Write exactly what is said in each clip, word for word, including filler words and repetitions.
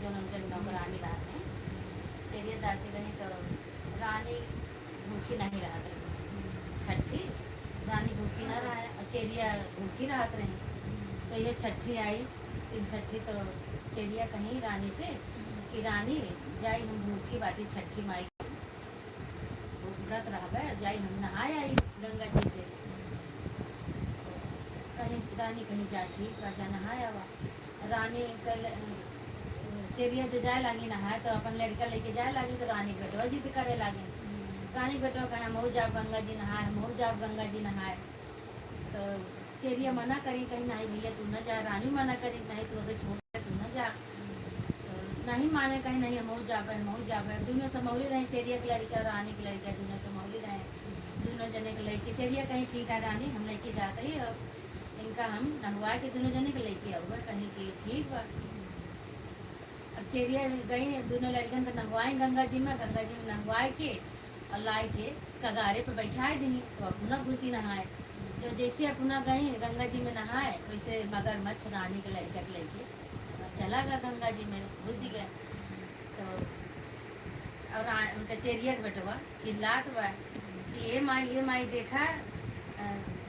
दोनों जन नौकरानी रहत रही। चेरिया दासी रही तो रानी भूखी नहीं रहत रही। छठी रानी भूखी ना रहे और चेरिया भूखी रहत रही। तो ये छठी आई, तीन छठी, तो चेरिया कही रानी से कि रानी, जाई हम भूखी बाटी छठी माई, व्रत रहबे, जाई हम नहाए आई गंगा जी से। कहीं रानी कहीं जा, ठीक बा, जा नहाए आवा। रानी कल चेरिया जो जाए लागी नहाए, तो अपन लड़का लेके जाए लागी, तो रानी बेटवा जिद करे लागे। रानी बेटवा कहे, "हमहू जाब गंगा जी नहाए, हमहू जाब गंगा जी नहाए।" तो चेरिया मना करी, कही, "नहीं भैया, तू ना जा।" रानी मना करी, "नहीं, तू अबे छोट है, तू ना जा।" तो नहीं माने, कही, "नहीं, हमहू जाबे, हमहू जाबे।" अब दुनो समौली रहे, चेरिया के लड़का और रानी के लड़का, दुनो समौली रहे। दुनो जने के लेके चेरिया कही, "ठीक है रानी, हम लेके जाते ही, अब इनका हम नहवा के दुनो जने के लेके आऊँगा।" कही कि ठीक बा। अब चेरिया गई, दुनो लड़कन के नहवाई गंगा जी में, गंगा जी में नहवाए के और लाए के कगारे पे बैठाए दी, तो अपना घुसी नहाए। तो जैसे अपना गई गंगा जी में नहाए, वैसे मगरमच्छ रानी के लड़का के लेके चला गया गंगा जी में, घुस गया। तो और आ, उनका चेरिया के बेटवा चिल्लात बा कि, "ए माई, ए माई, देखा, अ,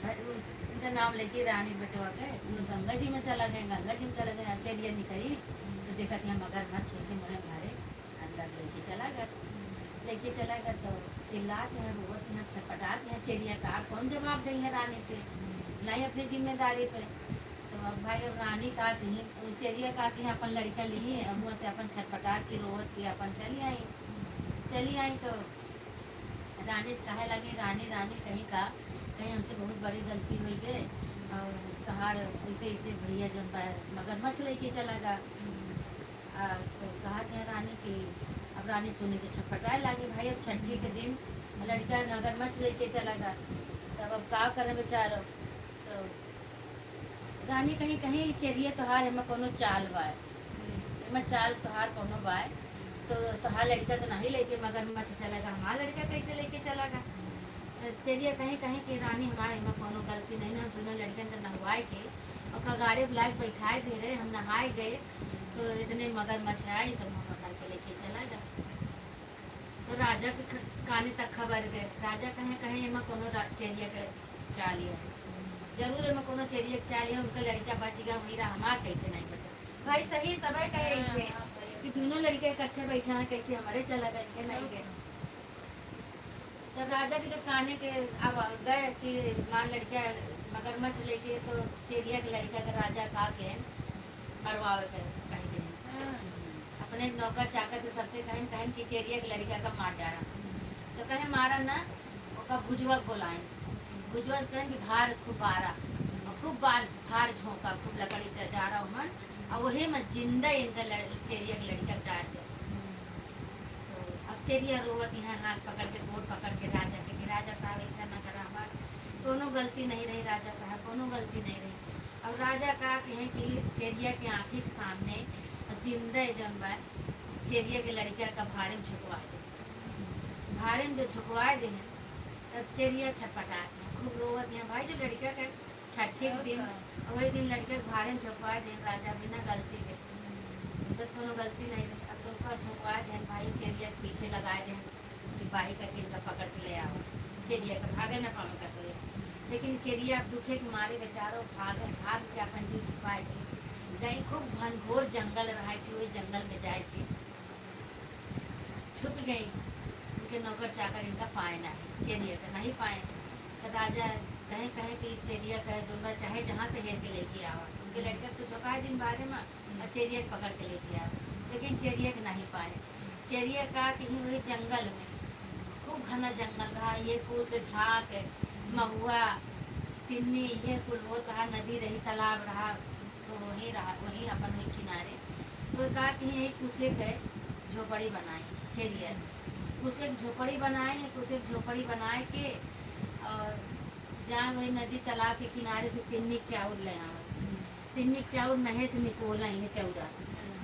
भ-, उ-, उनका नाम लेके रानी बेटवा के, वो गंगा जी में चला गए, गंगा जी में चला गए।" अब चेरिया निकली तो देखत यहाँ मगरमच्छ से मुँह मारे अंदर लेके चला गया। लेके चला गया तो चिल्लात हैं, रोवत हैं, छटपटात हैं। चेरिया का कौन जवाब दे है रानी से, नहीं अपनी जिम्मेदारी पे। तो अब भाई, अब रानी का कही, उ चेरिया का कही, अपन लड़का लिए, अब वहाँ से अपन छटपटात के, रोवत के अपन चली आई। चली आई तो रानी से कहे लगी, "रानी, रानी, कहीं का, कहीं हमसे बहुत बड़ी गलती हो गई और तोहार ऐसे, ऐसे भैया जो बा, मगरमच्छ लेके चला गा।" आ, तो कहा कि रानी की, अब रानी सुनी तो छटपटाए लागी, "भाई, अब छठी के दिन लड़का मगरमच्छ लेके चला गा, तब अब का करे बेचारो?" तो रानी कहीं, "कहीं चेरिया तोहार एमे कोनो चाल बा, एमे चाल तोहार कोनो बा, तो तोहार लड़का तो नहीं लेके मगरमच्छ चला गा, हमार लड़का कैसे लेके चला गा?" तो चेरिया कहीं, कहीं कि रानी, हमार एमे कोनो गलती नहीं ना, हम दुनो लड़कन के नहवाए के और कगारे बुलाए के बैठाए दे रहे, हम नहाए गए तो इतने मगरमच्छ आए, सब पकड़ के लेके चला गा। तो राजा के ख-, काने तक खबर गए। राजा कहे, "कहे एमा कोनो रा-, चेरिया के चाल है, जरूर एमा कोनो चेरिया के चाल है, उनका लड़का बच गया, वही रहा, हमार कैसे नहीं बचा?" भाई सही सबै कहे ऐसे कि दुनो लड़के इकट्ठे बैठे हैं, कैसे हमारे चला गए, इनके नहीं गए। तो राजा के जो काने के अब गए कि हमार लड़का मगरमच्छ लेके, तो चेरिया के लड़का के राजा का के मरवावे के कह दे। अपने नौकर चाकर से सबसे कहन, कहन कि चेरिया के लड़का का मार डारा। तो कहे, "मारा ना, ओका भुजवा के बोलाएं।" भुजवा से कहन कि भार खूब बारा, और खूब बार, भार झोंका, खूब लकड़ी के डारा ओमन, और वही में जिंदा इनका लड़-, चेरिया के लड़का के डार दे। तो अब चेरिया रोवत यहाँ हाथ पकड़ के, गोड़ पकड़ के राजा के कि, "राजा साहब, ऐसा ना करा, हमार कोनो गलती नहीं रही राजा साहब, कोनो गलती नहीं रही।" अब राजा का कहे कि चेरिया के आँखी के सामने जिंदा जौन बा, चेरिया के लड़का का भारे में झुकवा दे। भारे में जो झुकवा दे हैं, तब चेरिया छटपटात हैं, खूब रोवत हैं। भाई, जो लड़का के छठी के दिन, वही दिन लड़का के भारे में झोंकवा देन राजा बिना गलती के। तो कोनो गलती नहीं रही। अब तो ओका झोंकवा देन भाई, चेरिया के पीछे लगा देन सिपाही का, के इनका पकड़ के ले आओ। चेरिया के भागे न पावे का तो। लेकिन चेरिया अब दुखे के मारे बेचारो भाग, भाग के अपन जीव छुपाए के गई। खूब घनघोर जंगल रहा कि वही जंगल में जाए के छुप गई। उनके नौकर चाकर इनका पाए नहीं, चेरिया का नहीं पाए। तो राजा कहे, कहे कि चेरिया का जो बा चाहे जहाँ से हेर के लेके आवा, उनके लड़का तो झोंका दिन बारे में और चेरिया के पकड़ के लेके आवा, लेकिन चेरिया के नहीं पाए। चेरिया का कहीं वही जंगल में, खूब घना जंगल रहा, ये कुश, ढाक, महुआ, तिन्नी, ये कुल होत रहा, नदी रही, तालाब रहा, तो वहीं रहा, वहीं अपन वही किनारे। तो का कहीं यही कुशे के झोपड़ी बनाई, चेरिया। कुशे के झोपड़ी बनाए, कुशे के झोपड़ी बनाए के और जहाँ वही नदी तालाब के किनारे से तिन्नी के चाउर ले आवे। तिन्नी के चाउर नहे से निकोले, ये चौदह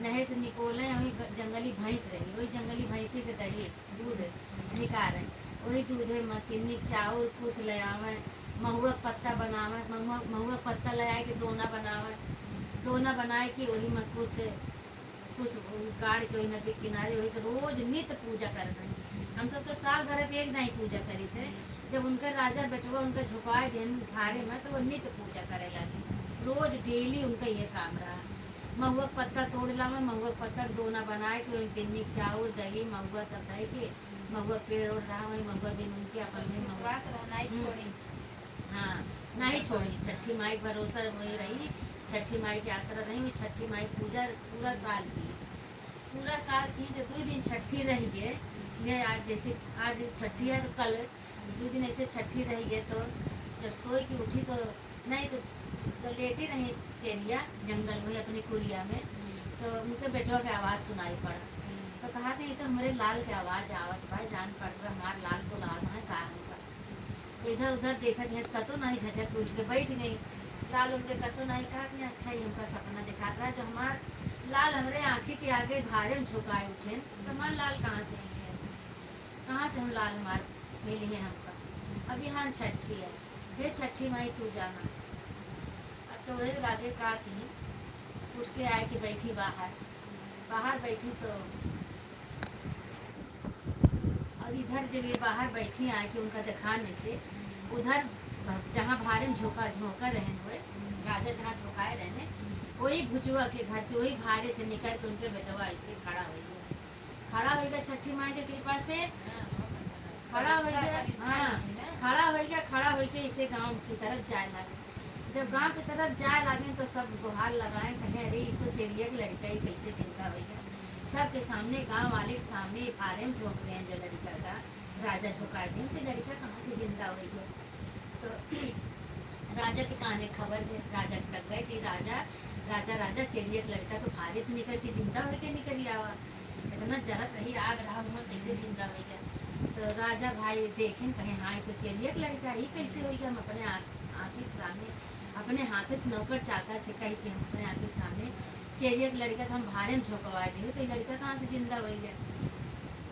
नहे से निकोले, वही ग-, जंगली भैंस रही, वही जंगली भैंसी के दही, दूध निकाले, वही दूधे में तिन्नी के चाउर कुश ले आवे, महुआ के पत्ता बनावे, महुआ, महुआ के पत्ता ले आए के दोना बनावे, दोना बनाए के वही में कुश कुछ गाड़ के वही नदी किनारे वही तो रोज नित पूजा करत रही। हम सब तो साल भर पे एक दाई पूजा करी थे। जब उनका राजा बेटवा उनका झोंकाए देन भारे में, तो वो नित पूजा करे लगी। रोज डेली उनका ये काम रहा। महुआ के पत्ता तोड़ लावे, महुआ के पत्ता के दोना बनाए के ओहिमे चीनी, चाउर, दही, महुआ सब धइ के, महुआ पेड़ ओड़ रहा, वही महुआ बिन उनके अपन में महुआ विश्वास रहा, नहीं हम्म। छोड़ी। हाँ, नहीं छोड़ी। छठी माई भरोसा वही रही, छठी माई के आसरा रही, वही छठी माई पूजा पूरा साल की। पूरा साल की जो दो दिन छठी रही है, ये आज जैसे आज छठी है तो कल दो दिन ऐसे छठी रही है, तो जब सोई के उठी तो नहीं तो, तो लेटी रही चेरिया जंगल में अपनी कुरिया में, तो उनके बेटवा के आवाज़ सुनाई पड़ा। तो कहा कि ये तो हमरे लाल के आवाज़ आवत बा, जान पड़ रहा हमार लाल को लाल है का हमका। तो इधर उधर देखत हैं, कतो नहीं, झझक उठ के बैठ गई। लाल उनके कतो नहीं कहा कि अच्छा, ये हमका सपना दिखात रहा, जो हमार लाल हमरे आँखी के आगे भारे में झुकाए उठे, तो हमार लाल कहाँ से आई है, कहाँ से हम लाल हमार मिली है हमका। अब यहाँ छठी है, हे छठी माई तू जाना। अब तो वही लागे का कि उठ के आए के बैठी बाहर, बाहर बैठी तो और इधर जब ये बाहर बैठी आए कि उनका दिखाने से उधर जहाँ भारे में झोंका, झोंका रहन हुए, राजा जहाँ झोंकाए रहने, वही भुजुआ के घर से, वही भारे से निकल के उनके बेटवा ऐसे खड़ा हो गया। खड़ा हो गया छठी माई के कृपा से, खड़ा हो गया, हाँ, खड़ा हो गया, खड़ा होके इसे गाँव की तरफ जाए लगे। जब गाँव की तरफ जाए लगे तो सब गुहार लगाए, कहे, "अरे, ये तो चेरिया के लड़का ही कैसे जिंदा हो गया?" सबके सामने, गाँव वाले के सामने फारे में झोंक रहे हैं जो लड़का का, राजा झुकाए दिन तो लड़का कहाँ से जिंदा हो गया? तो राजा के काने खबर गए, राजा के तक गए कि राजा, राजा, राजा, चेरिया के लड़का तो फारे से निकल के जिंदा होके निकल आवा, इतना जलत रही, आग रहा, उमर कैसे जिंदा हो गया? तो राजा भाई देखें, कहे, "हाँ, ये तो चेरिया के लड़का ही कैसे हो गया?" हम अपने आँख, आँखी के सामने, अपने हाथ से नौकर चाकर से कह के हम अपने आँखी के सामने चेरिया के लड़का के हम भारे में झोंकवा दिए, तो ये लड़का कहाँ से जिंदा हो गया?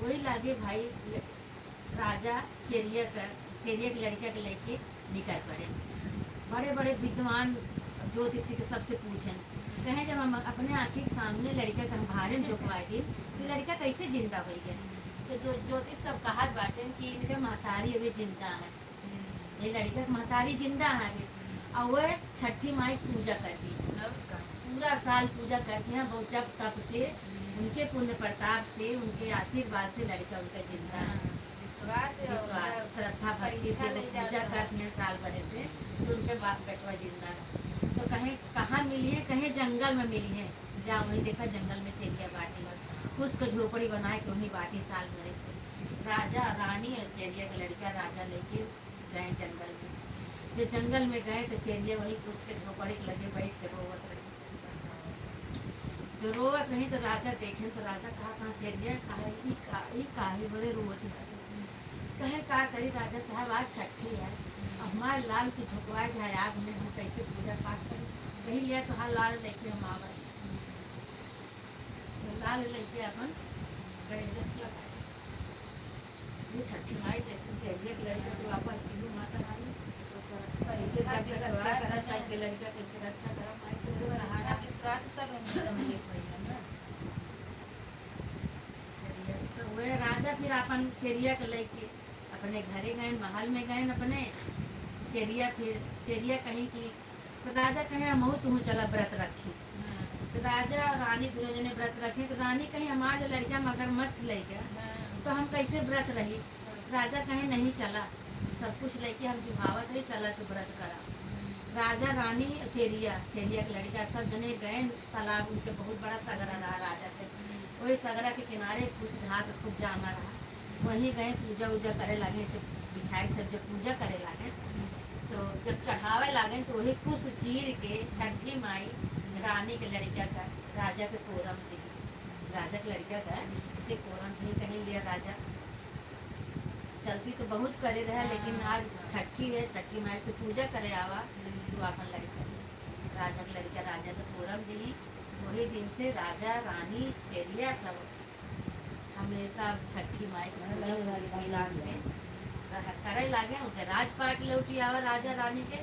वही लागे भाई, ल-, राजा चेरिया का, चेरिया के लड़का के लेके निकल पड़े। बड़े बड़े विद्वान ज्योतिषी के सबसे पूछें, कहें, "जब हम अपने आँखी के सामने लड़का के हम भारे में झोंकवा दी, तो लड़का कैसे जिंदा हो गया?" तो जो ज्योतिष सब कहत बाटे कि इनके महतारी अभी जिंदा है, ये लड़का के महतारी जिंदा है अभी, और वह छठी माई के पूजा करती है, पूरा साल पूजा करती हैं, बहुत जप तप से, उनके पुण्य प्रताप से, उनके आशीर्वाद से लड़का उनका जिंदा है। विश्वास है, विश्वास, श्रद्धा भक्ति से वो पूजा करती हैं साल भरे से, तो उनके बाप बेटवा जिंदा है। तो कहें कहाँ मिली है? कहें जंगल में मिली है। जा वहीं देखा, जंगल में चेरिया बाटी, कुश के झोपड़ी बनाए के वहीं बाटी साल भरे से। राजा, रानी और चेरिया के लड़का राजा लेके गए जंगल में। जो जंगल में गए तो चेरिया वहीं कुश के झोपड़ी के लगे बैठ के रोवत रही। जो रोवत रही तो राजा देखें तो राजा कहा, "कहाँ चेरिया, कहा ई का, ई काहे बड़े रोवत है?" कहे, "का करी राजा साहब, आज छठी है, अब हमारे लाल के झोंकवाए जाए आग में, हम कैसे पूजा पाठ करी? कहीं लिया तो हर लाल लेके हम आवे।" तो लाल लेके अपन गए दस लगा। ये छठी माई जैसे चेरिया के लड़का तो वापस हिंदू माता रानी, तो सबके रक्षा करा, सबके लड़का कैसे रक्षा करा, माई के सहारा। विश्वास सब हम समझे भैया ना। तो वह राजा फिर अपन चेरिया के लेके अपने घरे गए, महल में गए अपने। चेरिया फिर, चेरिया कहीं कि तो राजा कहे, "हमहू तुहू चला व्रत रखी।" हाँ। तो राजा और रानी दोनों जने व्रत रखे। तो रानी कहे, "हमार जो लड़का मगरमच्छ लइका, हाँ। तो हम कैसे व्रत रही?" हाँ। राजा कहे, "नहीं, चला, सब कुछ लेके हम चुभावत है, चला तू व्रत करा।" राजा, रानी, चेरिया, चेरिया के लड़का सब जने गए तालाब, उनके बहुत बड़ा सगरा रहा राजा के। हम्म। वही सगरा के किनारे कुश ढाक खूब जामा रहा। वहीं गए पूजा उजा करे लागे, ऐसे बिछाए के सब जब पूजा करे लागे, तो जब चढ़ावे लागे तो वही कुश चीर के छठी माई रानी के लड़का का राजा के कोरम दी। राजा के लड़का का इसे कोरम दी, कहीं लिया राजा, गलती तो बहुत करे रहे, लेकिन आज छठी है, छठी माई के पूजा करे आवा, तू अपन लड़का, राजा के लड़का राजा के कोरम दी। वही दिन से राजा, रानी, चेरिया सब हमेशा छठी माई के पूजा खूब विधान से रह-, करे लागे। उनके राजपाट लौटी आवा राजा रानी के,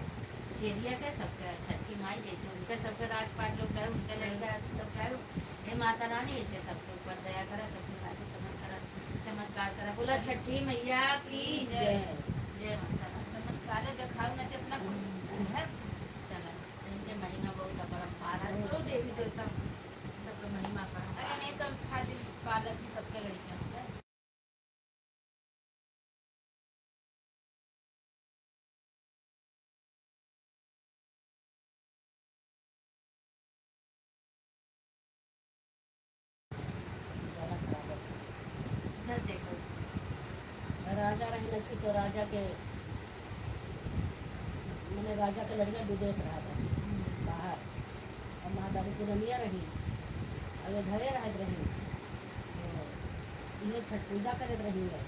चेरिया के, सबके छठी माई जैसे उनके सबके राजपाट लौटाए, उनके लड़का लौटाए, हे माता रानी, ऐसे सबके ऊपर दया करा, सबके साथ चमत्कार, चमत्कार करा। बोला छठी मैया की जय। जय। जय माता रानी। चमत्कार देखाओ ना, कितना है। चला, इनके महिमा बहुत अपरंपार है। सब देवी देवता, सबके महिमा अपरंपार। अरे नहीं तो हम छह दिन पालक ही सबके लड़के होते हैं। इधर देखो। राजा रहे न कि तो राजा के, मने राजा के लड़का विदेश रहा था, हम्म। बाहर। अब महतारी पुरनिया रही, अब ये घरे रहत रही, तो इहो छठ पूजा करत रही है।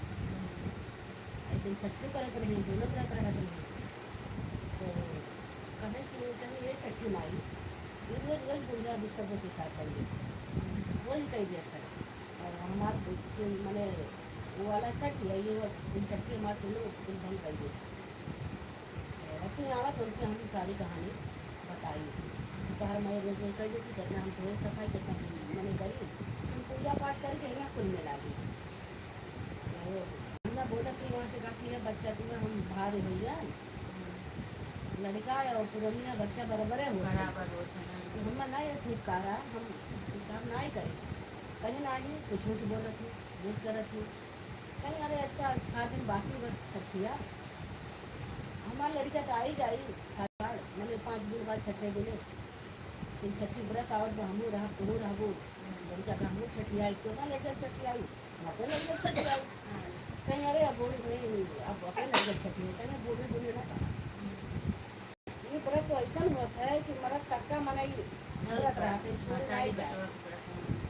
एक दिन छठ करत रही, दोनों व्रत रहत रही। तो कहे कि, कहे, "ये छठी माई, ये रोज, रोज बुढ़िया बिस्तर पे पेशाब कर देती है, रोज कह दिया करे। और हमार, मने, वो वाला छठ या ये वाला छठी हमार दोनों कुल भंग कर देती है।" अबकी आवत उनसे हम सारी कहानी बताई। तोहर माई रोज रोज कह देती, "कितना हम धोए सफाई, कितना हम मने करी, हम पूजा पाठ करके यहाँ कुल में लागी।" तो हमरा बोलत कि वहाँ से कहती है, "बच्चा तुम्हें हम भार भैया, लड़का और पुरनिया बच्चा बराबरे हो।" बराबर हो, हाँ। तो हमरा ना ये छुटकारा, हम हिसाब ना ही करी। कहीं ना ही तो झूठ बोलत ही, झूठ करत ही। कहीं, "अरे अच्छा, छह दिन बाकी बा छठिया, हमार लड़का तो आई जाई, छठ बाद, मने पाँच दिन बाद छठे दिने, फिर छठी व्रत आवत बा, हमहूँ रहब, तोहूँ रहबू, लड़का तो हमहूँ छठियाई, तोहरा लड़का छठियाई, हम अपने लड़का छठियाई।" कहीं, "अरे अब बूढ़ी नहीं, अब अपने लड़का छठियाई।" कहीं, "बूढ़ी, बूढ़ी ना कहा।" ये व्रत तो ऐसन होत है कि मरद तक का मनई व्रत रहते, छोड़ नहीं जाए।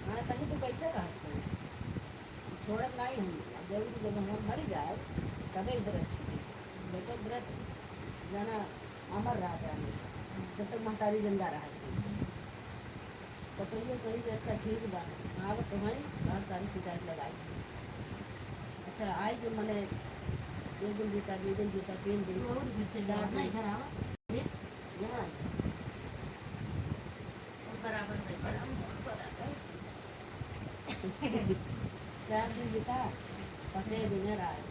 हाँ, तहीं तो कैसे रहत है? छोड़त नहीं हम, जरूर जब हम मर जाए, तबे ई व्रत छूटे। लेकिन व्रत जाना अमर रहत है हमेशा, जब तक महतारी जिंदा रहत है। तो कहियो कहीं कि अच्छा ठीक बा, आवत तो हैं, बहुत सारी शिकायत लगाई। अच्छा, आई के मने एक दिन बीता, दो दिन बीता, तीन दिन, तो और घर से चार जाओ ना, दिन। इधर आओ। एक यहाँ। और बराबर में, बराबर, बराबर। चार दिन बीता, पाँचे दिन है रा-,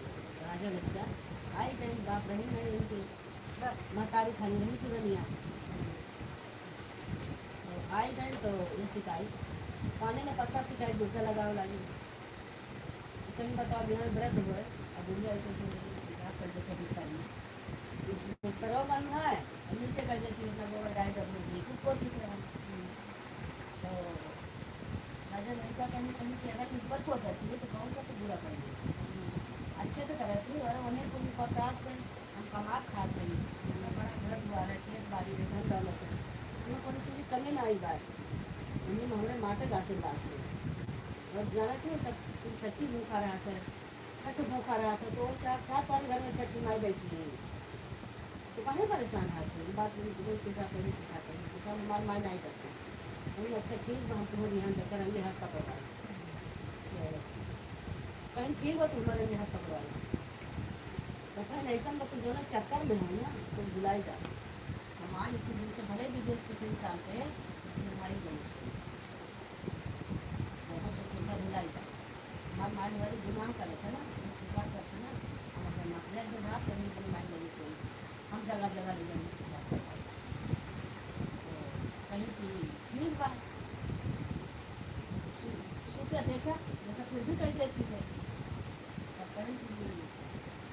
राजा बच्चा। आई टाइम बाप रही नहीं उनके, बस। महतारी खाली रही सुरनिया। तो आई गए तो ये सिकाई, पानी में पत्ता सिकाई, जुड़का लगावे लागी। तो कहीं बताओ, बिना व्रत हुए, अब बुढ़िया ऐसे ऐसे पेशाब कर देते बिस्तर में। बिस-, बिस्तरवा बंद है, और नीचे कर देती है, अपना गोबर गाय कर देती है, कुछ को ठीक है। तो राजा लड़का कहीं, कहीं कि अगर ऊपर को जाती है, तो कौन सा तो बुरा कर देती है। अच्छे तो करती है, और उन्हें कोई पत्ता से हम कमात खात हई, अपना बड़ा घर दुआर है, खेत बाड़ी है, धन दौलत है, हमें कोनो चीज की कमी ना आई बा। उन्हीं में हमरे माता के आशीर्वाद से। और जानत नहीं सब, तुम छठी भूखा रहत है, छठ भूखा रहत है, तो वो चार, चार पाँच घर में छठी माई बैठी है, तो काहे परेशान है? कोई बात नहीं, रोज के साथ, रोज के साथ, रोज के साथ हमार माई नहीं करती। हम, "अच्छा ठीक बा, हम तुम्हारे ध्यान देकर रहेंगे, हाथ पकड़वा।" तो कहीं ठीक बा, तुम्हारे लिए हाथ पकड़वा। तो फिर ऐसा बा, तू जौना चक्कर में हो ना, तो भुलाई जा। हम आज इतने दिन से भले विदेश के तीन साल पे, लेकिन हमारी गलती से बहुत सोच उनका भुलाई जा। हमार माई हमारी गुनाह करे थे ना, पेशाब करते ना, हम अपने माँ, जैसे बात करें, अपने माई गलती से हम जगह जगह ले जाने पेशाब करते। तो कहीं कि ठीक बा, सु-, सुते देखा, देखा फिर भी कहीं देखी थे। तब कहीं कि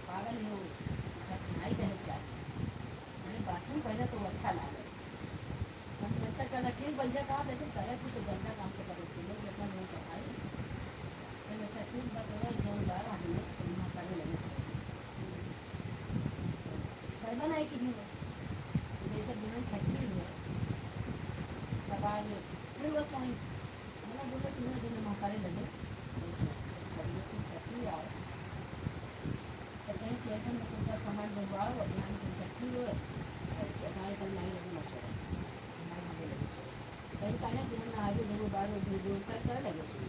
पागल हो, सब नहीं रहे चाहिए। अरे बाथरूम पहले तो अच्छा लागे। हम तो अच्छा चला ठीक बढ़िया कहा, लेकिन करे थी तो गंदा काम तो करे थे लोग, इतना नहीं सफाई। फिर अच्छा ठीक बात है, जो बार आदमी तो यहाँ करे लगे सो। करबा नहीं की भी हो। जैसे बिहान छठी है, तब आज फिर वो सोई। मने दुनो तीनो दिन महकारे लगे, ऐसे छोड़िए कि छठी आए, तो कहीं कि ऐसे में कुछ सब सामान जुड़वाओ, अभियान की छठी हो, और हमारे पर नहीं लगे ना सोए, हमारे यहाँ भी लगे सोए। कहीं कहें कि हम नहावे धोवे बार में भी दूर कर, कर लगे सोए।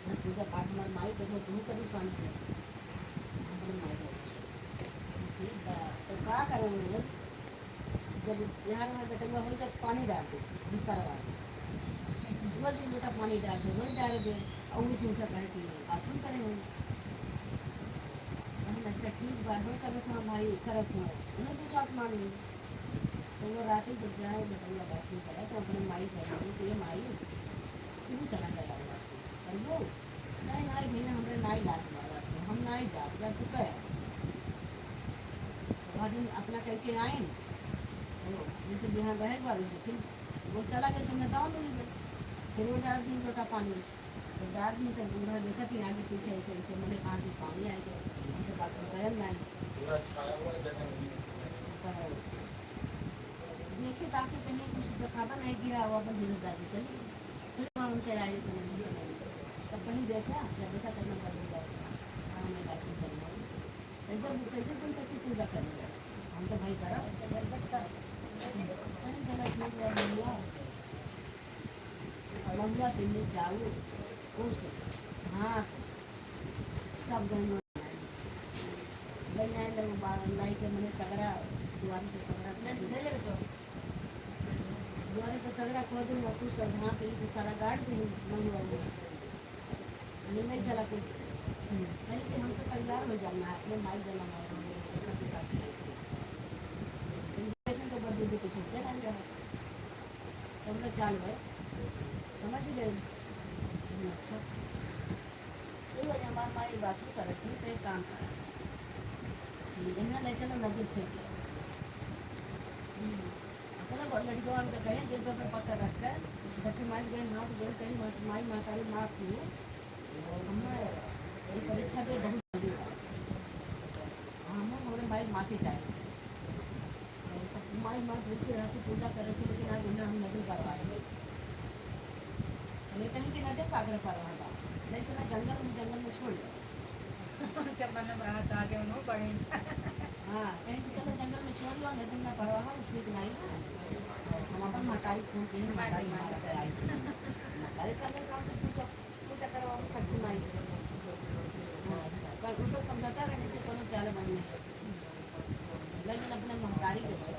हम पूजा पाठ हमारे माई के हो, तुम करूँ शान से, हमारे माई के हो। ठीक बा, तो का करें हम लोग? जब यहाँ रहा बेटवा हो जाए, पानी डाल दे, बिस्तर डाल दे। रोज एक लोटा पानी डार दे, रोज डार दे, और वो झूठा कहे कि बाथरूम करे हैं। कहन, "अच्छा ठीक बा, हो सकत है भाई करत हो, उन्हें विश्वास मान ली।" तो वो रात ही जब जाए बेटवा बाथरूम करे, तो अपने माई चली गई कि, "ये माई, तू चला गया बाथरूम करबो?" "नहीं, नहीं भैया, हमरे नाई लाग बाथरूम, हम नाई जाब, जा तू कहे।" तो वह दिन अपना कह के आए, तो जैसे बिहान रहे के बाद, वैसे फिर वो चला गया, तो मैं गाँव में ही गई, फिर वो डार दी लोटा पानी। तो डार दी तो बूढ़ा देखत ही आगे पीछे ऐसे, ऐसे, मने कहाँ से पानी आए गया, हम तो बाथरूम गए ना है। पूरा छाया हुआ है, जगह नहीं है। तो देखिए, ताकि कहीं कुछ दिखावा नहीं गिरा हुआ, अपन धीरे जाके चली गई। फिर वहाँ उनके आए तो नहीं, तब कहीं देखा, जब देखा तब नंबर मिला, हाँ, मैं बाथरूम करना है। कैसे, कैसे तुम सबकी पूजा करेंगे? हम तो भाई करब। कहीं चला ठीक है, बढ़िया। महुआ के लिए चाउर, कुछ भात, सब गहना गहना लोग बा-, लाई के मने सगरा, दुआरे पे सगरा खोद दे। दुआरे पे सगरा खोद दे, और कुछ सब भात, ये तो सारा गाड़ दे, महुआ वो। मने नहीं चला कुछ। कहीं कि हम तो तैयार हो जाना है, अपने माई जाना है, हम लोग के साथ नहीं। लेकिन तो बस दीदी कुछ होते नहीं रहा। तो हम लोग चाल गए। समझ गए? अच्छा। ये वजह हमार माई बात ही करत थी, तो एक काम करा। कि इन्हें ले चलो नदी फेंक के। अपना बड़ लड़का वाला का कहे, दिल पे पत्थर रख के, छठी माई से गए, हाथ जोड़ के, "माई, माई, माई, माफ करो।" हम ये परीक्षा दे बहुत जल्दी बा। हम हमरे माई माफी चाहे। और सब माई माँ भूल के यहाँ की पूजा करे थे, लेकिन आज उन्हें हम नहीं करवाए। ये कहीं कि नदी का आग्रह कर रहा था, "नहीं, चला जंगल में, जंगल में छोड़ दो।" उनके मन में रहा तो आगे उन्हों बढ़े। हाँ, कहीं कि चलो जंगल में छोड़ दो, नदी में पड़वा हो, ठीक नहीं है। हम अपन महतारी फोन के ही महतारी मारा के आई। महतारी सामने साल से पूछो, पूजा करवाओ छठी माई के। अच्छा, पर उनको समझाता रहे कि कोनो चाल बन नहीं। लेकिन अपने महतारी के भाई,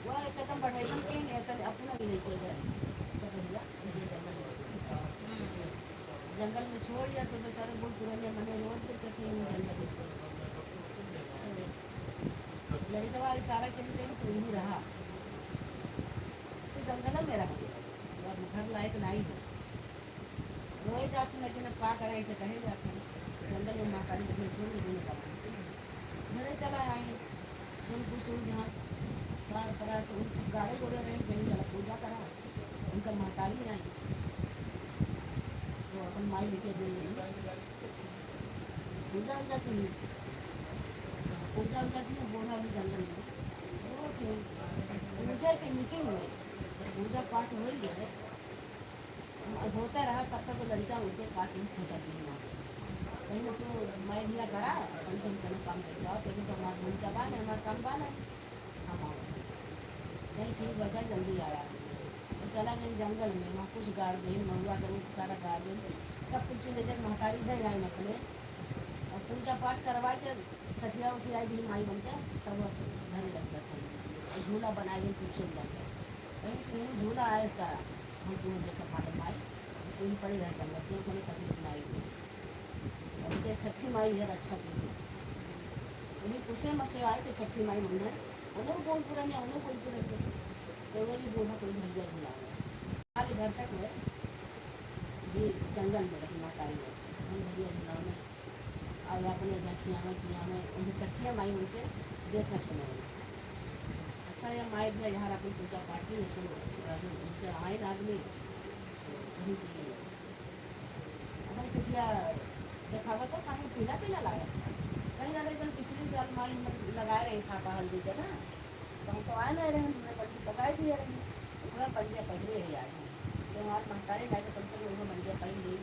वो एकदम बढ़ाई बन के नहीं, अपन अपना भी नहीं कोई गए। तो भैया, ये जंगल में, जंगल में छोड़ दिया तो बेचारे बूढ़ पुराने मने रोज के कहते हैं, "जंगल में।" लड़कवा इशारा के लिए तो यहीं रहा, तो जंगल में रह गया, अब घर लायक नहीं है। रोए जात हैं, लेकिन अब का करें, ऐसे कहे जात हैं। जंगल में महतारी अपने छोड़ के दोनों का घरे चला आए। उनको सूर्य ध्यान, बार परा से उन गाड़े गोड़े रहे, कहीं चला पूजा करा, उनका महतारी आई, तो अपन माई लेके दे गई। पूजा उजा की नहीं, पूजा उजा की नहीं, बूढ़ा भी जंगल में। वो थे, पूजा के मीटिंग हुई, पूजा पाठ हो ही गए। अब होता रहा, तब तक वो लड़का उनके पास में फंसा दिया वहाँ से। कहीं तो मैं भैया करा, कहीं तुम कहीं काम करके आओ, कहीं तो हमारा भूमिका बा नहीं, हमारा काम बा नहीं, हम आओ। कहीं ठीक बचा, जल्दी आया। तो चला गए जंगल में, वहाँ कुछ गाड़ दे, महुआ के रूप सारा गाड़ दे, सब कुछ चीज ले जाके महतारी दे आए अपने। और पूजा पाठ करवा के छठिया उठिया भी माई बन के तब घरे लग जाते हैं। और झूला बनाए दिन खूब सुंदर है। कहीं कि झूला आए इसका, हम तुम्हें देखा मालूम माई, तुम पड़ी रह चल, तुम्हें कोनो तकलीफ ना आई। और ये छठी माई है रक्षा की। वही खुशे में से आए तो छठी माई मन है, उन्हें कौन पूरा नहीं, उन्हें कौन पूरा नहीं। तो वही बूढ़ा कोई झंडिया झुला रहे। साल भर तक वह ये जंगल में रही महतारी है, हम झंडिया झुला में। और अपने घर खियावे, पियावे, उनके छठिया माई उनके देखे सुने। अच्छा, ये माई भी यहाँ अपन पूजा पाठ की, तो उनके आए ना आदमी, तो वही की अपन कुटिया देखावा तो कहीं पीला पीला लागत। कहीं ना, लेकिन पिछले साल माई हम लगाए रही था हल्दी के ना, तो हम तो आए नहीं रहे, हमने पंडित लगाए दिए रहे, तो पूरा पंडिया पहले ही आ गए। तो हमारे महतारी लाए तो कम से कम उनको मंडिया पहन ली।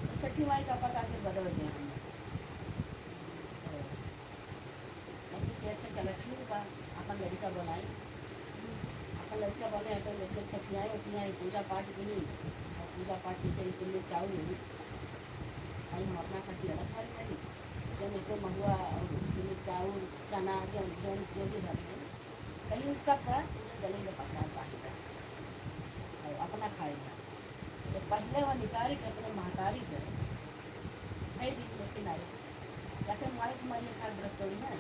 तो छठी माई का पता से बदल गए हम। तो मम्मी के अच्छा चला ठीक बा, अपन लड़का बनाई, अपन लड़का बने, अपन लड़के छठियाए उठियाए, पूजा पाठ करी, और पूजा पाठ के करी, तुमने चाउर हुई, भाई हम अपना खातिर अलग खाई नहीं, जब एको महुआ, तुमने चाउर, चना, जौन, जौन, जो भी भरे हैं, कहीं सब का तुमने गले में पसार बांध दिया। और अपना खाए ना। तो पहले वो निकाली के अपने महतारी के, भाई दिन में किनारे, जाके माई तुम्हारी खाए व्रत तोड़ी ना।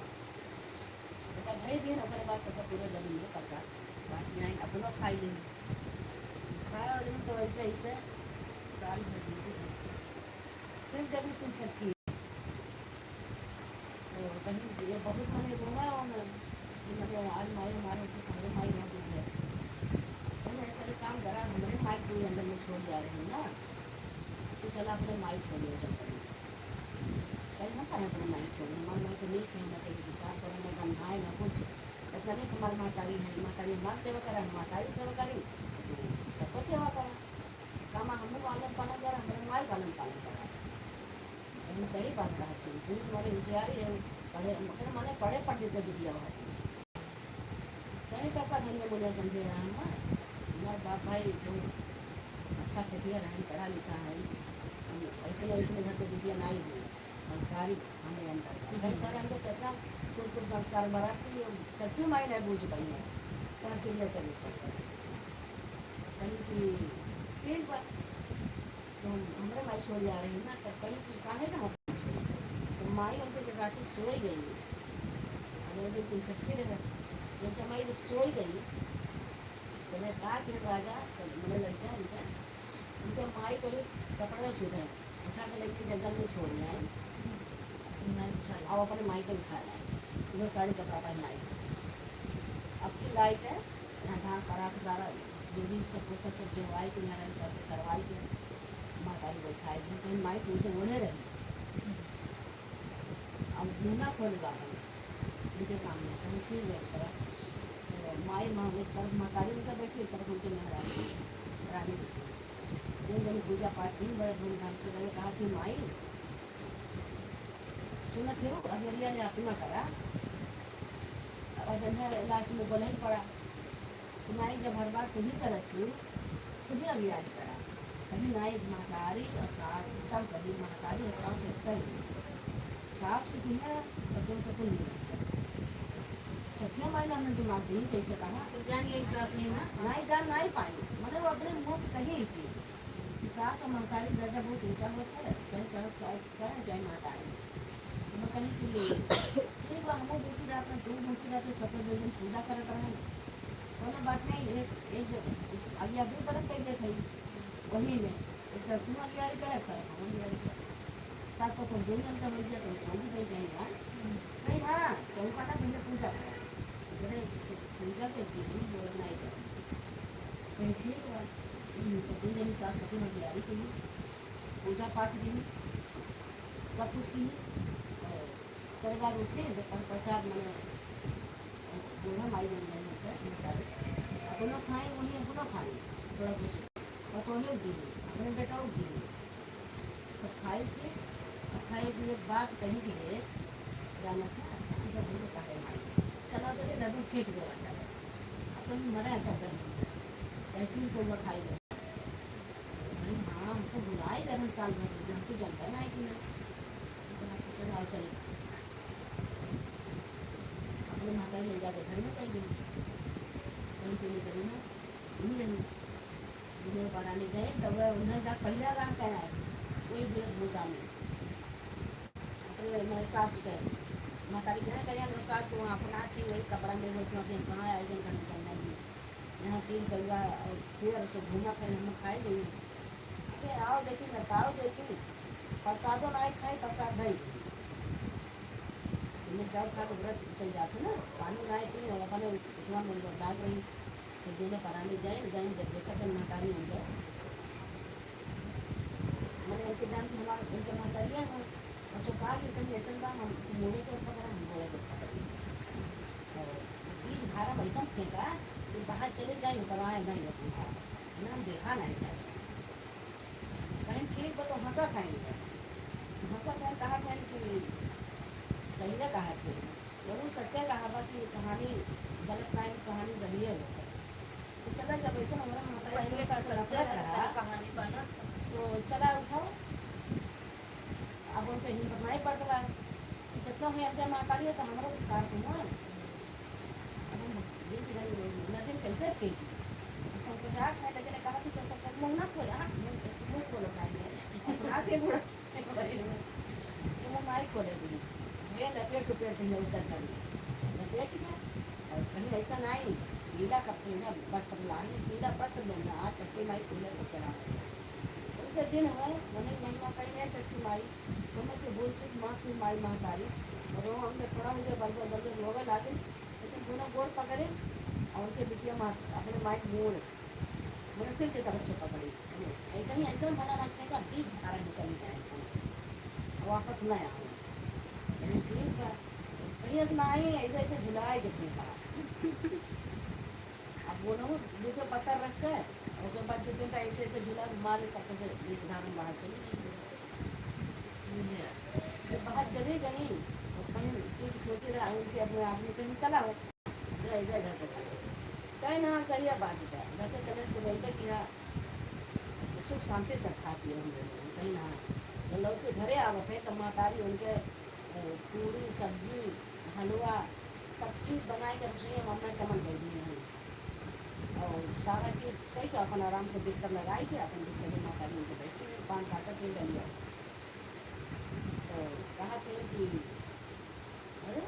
ओकर धई दिन, ओकरे बाद सबका पूरे गली में प्रसाद बाँट के आई, अपनो खाई लेई। खाए और तो ऐसे, ऐसे साल भर बीत गई। फिर जब ई कुल छठी, तो कहीं ये बहुत मने रोना होना कि मने आज माई हमारे तो हमारे माई ना दूर है। तो मैं ऐसे काम करा, हमारे माई को अंदर में छोड़ जा रही है ना, तो चला अपने माई छोड़ दे जंगल में। कहीं हम कहें अपने माई छोड़, हमारे माई तो नहीं कहीं ना कहीं विचार करें, ना गंधाए, ना कुछ। इतना नहीं कि हमारी महतारी है, महतारी हमारी सेवा करा, हम महतारी सेवा करी, तो सबको सेवा करा। काम हम लोग लालन पालन करा, हमारे माई लालन पालन करा। लेकिन सही बात कहा तुम, तुम हमारे होशियारी है, पढ़े, मतलब माने पढ़े पंडित के बिटिया हो। कहीं तो का धनिया मुनिया समझे रहा हम, हमारे बाप भाई बहुत अच्छा खेतिया रहे, पढ़ा लिखा है, हम ऐसे ना ऐसे घर के बिटिया नहीं हुई, संस्कारी हमरे अंदर का। कहीं तरह हमको कितना कुल कुल संस्कार बड़ा कि हम शक्ति माई नहीं बूझ पाई है, पर चिड़िया चली पड़ी। कहीं कि ठीक बा, तो हम, हमरे माई छोड़ जा रही ना, तब कहीं कि काहे ना हम तो माई उनके जगह के सोई गई। अरे, एक दिन शक्ति रहे, उनके माई जब सोई गई, तो मैं कहा कि राजा, तो मेरे लड़का उनका, उनके माई को भी कपड़ा छू गए, उठा के लेके जंगल में छोड़ आए। और अपने माई को उठा लाए, उधर साड़ी कपड़ा पहनाए। अब की लाई के यहाँ धान परात सारा, जो भी सब होता, सब जोड़वाई के, यहाँ सब करवाई के, महतारी बैठाई के, कहीं माई तुमसे ओढ़े रही। अब मुँह ना खोले बाबा उनके सामने, तो हम फिर गए तरफ। तो माई माँ एक तरफ महतारी उनका बैठी, एक तरफ उनके मेहरारू रानी बैठी। दिन दिन पूजा पाठ दिन बड़े धूमधाम से रहे। कहा कि माई, सुनत हो, अगरिया ले अपना करा, और जब है लास्ट में बोले ही पड़ा, तो माई जब हर बार तू ही करत हो, तू ही अगरिया ले करा। कहीं माई महतारी और सास, तब कहीं महतारी और सास एक ही। सास को भी है, पतोह को कुल नहीं। छठिया माई ने हमें दिमाग दी, कैसे कहा? तो जान यही सास नहीं ना? नहीं जान, नहीं पाई। मतलब वो अपने मुँह से कही ही चीज। कि सास और महतारी का दर्जा बहुत ऊंचा होता है, चाहे सास का करें, चाहे महतारी। तो मैं कही कि ठीक बा, हमहू भूखी रहत है, तू भूखी रहत है, सब लोग दिन पूजा करत रहे। कोनो बात नहीं, एक, एक जगह, अब या दू तरफ कह देत है, वही में, एक तरफ तू अगियारी करे, एक तरफ हम अगियारी करे। सास को कोई दो जन का बैठ गया, तो चौकी बैठ जाएगा। नहीं, हाँ, चौका ना पहले पूजा करा। पूजा के बीच में बोलना ही चाहिए। कहीं ठीक बा। तो तीन जनी सास पति में तैयारी करी, पूजा पाठ करी, सब कुछ करी। और ओकरे बाद उठे, तो पर प्रसाद मने बूढ़ा माई जन जन होकर निकाल, अपनो खाए, वही अपनो खाए, थोड़ा कुछ पतोहियो दी, अपने बेटाओ दी। सब खाइस पीस, अब खाए पिए के बाद कहीं के लिए जाना था, शाम को भूख काटे मारी। चला चले, लड्डू फेंक दे रहा था। अब तो मरा है, क्या करें? चाहे चीज को वो खाई ले। अरे हाँ, हमको बुलाई रहे साल भर में, हमको जनता ना है कि नहीं। तो हमको चला, चले। अपने माता ले जाके घर में कह दी। कहीं के लिए करूँ ना, नहीं रहूँ। उन्हें बनाने गए, तब वह उन्हें जा पहला राम का आए, वही वेशभूषा में। अपने मैं सास के, महतारी के यहाँ गए, तो सास को वहाँ अपना थी, वही कपड़ा में, वही अपने कहाँ आए, जन करने चलना ही। यहाँ चील कौआ और शेर से घूमत है, हम खाए जाइए। अरे आओ देखी, बताओ देखी, प्रसादो ना खाए, प्रसाद भाई। इन्हें चाउर खा के व्रत कह जाते ना, पानी ना पी, और अपने इतना में लाग रही। तो दोनों परानी गए, गए जब देखा तो महतारी हो गए। मैंने इनके जान के हमारे, इनके महतारिया हो, और सो कहा कि तुम ऐसे बा, हम मोड़े के ऊपर करा, हम मोड़े के ऊपर करा। तो बीस भारा वैसा फेंका कि बाहर चले जाए, उतरवाए नहीं अपने भारा। मैंने हम देखा नहीं चाहिए। कहीं ठीक बा तो हंसा खाए, हंसा खाए कहा खाए कि सही है कहा थे। जरूर सच्चा कहा बा कि कहानी गलत ना है, कहानी सही है। तो चला, जब ऐसे हमारा माता पहले का सच्चा रहा, कहानी बना। तो चला उठाओ, अब उनके हिम्मत नहीं पड़ता कि कितना है अपने माँ काली है, तो हमारा तो सास हुआ है। अब हम बीस हजार में लेकिन कैसे फेंकी? हमको जात है, लेकिन कहा कि तो सब मुंह ना खोला, हाँ, मुंह, मुंह खोलो भाई ने। अपना के मुंह, ये मुंह माई खोले भी। ये लपेट के पेट दिया उचल कर। लपेट के, और कहीं ऐसा नहीं, पीला कपड़े ना, वस्त्र लाए, पीला वस्त्र पहनना, आज छठी माई पीला सब चढ़ा। उनके दिन है, उन्हें महिमा कही है छठी माई, तो मैं के बोल चुप माँ की माई महतारी, और वो हमने थोड़ा मुझे बल बल बल रोवे लागे, लेकिन दोनों गोड़ पकड़े और उनके बिटिया माँ अपने माई मोड़, मैंने सिर की तरफ से पकड़ी। ऐसे ही ऐसे मना रखने का बीच धारा में चली जाए, वापस न आवे। मैंने ठीक है, कहीं ऐसे ना आई, ऐसे ऐसे झुलाए जब देखा। अब वो लोग मुझे पत्थर रख के, ओकर बाद जो कहता ऐसे ऐसे झूला मारे, सबको से इस धारा में बाहर चली गई। जब बाहर चली गई, तो कहीं कुछ सोचे रहा, उनके अपने आदमी कहीं चला हो, रह गए घर के कलेश। कहे ना, सही है बात है, घर के कलेश तो गलबे किया, सुख शांति से खा पिए हम लोग। कहीं ना, जब लौट के घरे आवत है, तो महतारी उनके, अ, पूरी, सब्जी, हलवा, सब चीज बनाए के रसोई में अपना चमन कर दिए हैं। और सारा चीज कई के अपन आराम से बिस्तर लगाई के अपन बिस्तर में महतारी उनके बैठी हुई, पान पाकर पी लिया। तो कहा थे कि अरे,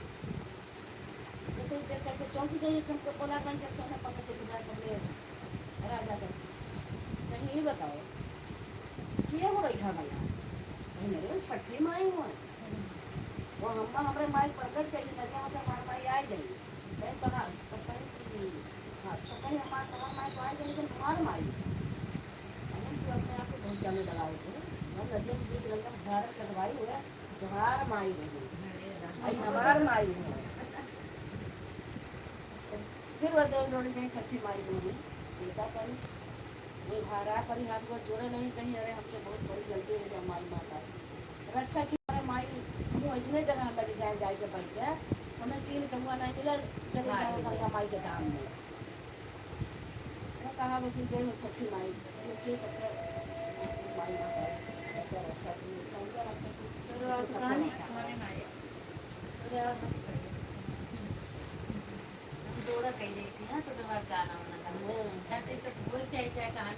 तो कोई देख कैसे चौंक गई, हमको बोला था, जब सोना पकड़ के बुझा कर ले राजा कर। कहीं ये बताओ, किए हो बैठा भला? कहीं मेरे छठी माई हुआ। वो हम, हमरे माई प्रकट करी, नदिया से हमार माई आ गई। कहीं कहा, तो कहीं कि, हाँ, तो कहीं हमार, हमार माई तो आ गई, लेकिन हमार माई। हम तो अपने आप को बहुत जाने लगा होते हैं। हम नदिया के बीच गंगा में भारत लगवाई हुआ है। तोहार माई रही, आई हमार माई है। फिर वह दो जोड़ी गई छठी माई बोली, सीता करी, ये भारा करी, हाथ गोड़ जोड़े नहीं, कहीं अरे हमसे बहुत बड़ी गलती हो गई माई माता। रक्षा की हमारे माई, हम ऐसने जगह लग जाए, जाए के बैठ गया, हमें चील कौआ नहीं मिला, चले जाओ गंगा माई के धाम में। वो कहा वो कि जय हो छठी माई, ये फिर सबके माई माता है, अच्छा, अच्छा, अच्छा, अच्छा। चलो, आप सबको कहानी अच्छा। हमारे माई। पूरा बस कर दो। हम जोड़ा कह देती ना, तो दोबारा गाना वाना गाना। हम्म। छठी तो बोल चाहे, चाहे कहानी